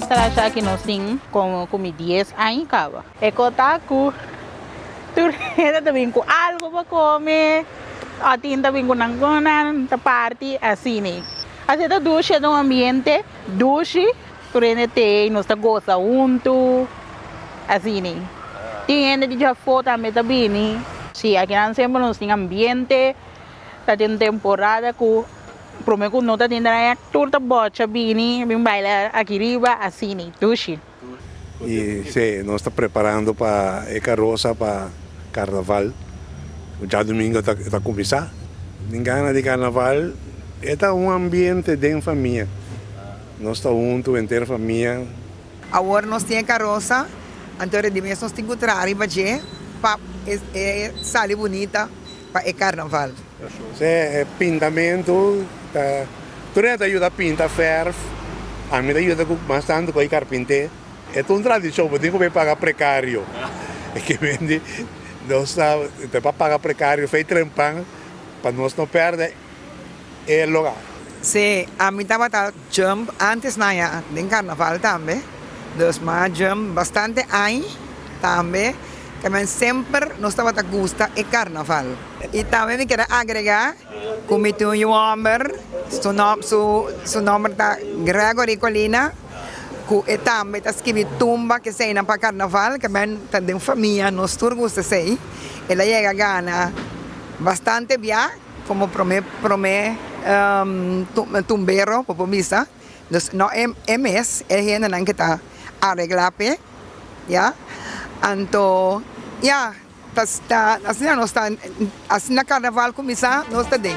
instalashon aki nos tin komo ku mi dies aña kaba. E kota ku tur hende ta bin ku algu pa kome, otin ta bin ku nan konan ta parti asina. Asina ta dushi, e ta un ambiente dushi, tur hende t'ei, nos ta gosa huntu, asina. Tin hende di djafó tambe ta bini. Sí, akinan semper nos tin ambiente, ta tin temporada ku prome ku no ta tin dra tur ta bocha bini, bin baila aki riba, asina, dushi. Y si, nos ta preparando pa e carosa pa carnaval. Djadomingo ta ta cuminsa. Tin gana di carnaval. E ta un ambiente den famia. Nos ta hunto henter famia. Awor nos tin e carosa, anto di mes nos tin cu traha riba dje pa e sali bunita pa e carnaval. Si, e pintamento ta tur e ta yuda pinta verf, ami ta yuda cu mas tanto cu e carpinté. E ta un tradicion, bo tin cu bay paga precario. E ke bende nos ta ta pa paga precario fey trempan pa nos no perde e loga. Si, ami tabata jump antes na ya den carnaval tambe, dus mi a jump bastante aña tambe, ke men semper nos tabata gusta e carnaval. Y tambe mi kier a agrega cu mi tin un yu homber, su nom su su nomber ta Gregory Colina, cu e tambe ta skibi tumba keseynan pa carnaval, ke men ta den famia nos tur gusta esey. El a yega gana bastante bia como prome prome tumbero bo por bisa, dus no e e mes e hendenan ke ta aregla p'e ya, anto ya. Ta asina nos ta, asina carnaval cuminsa nos ta den.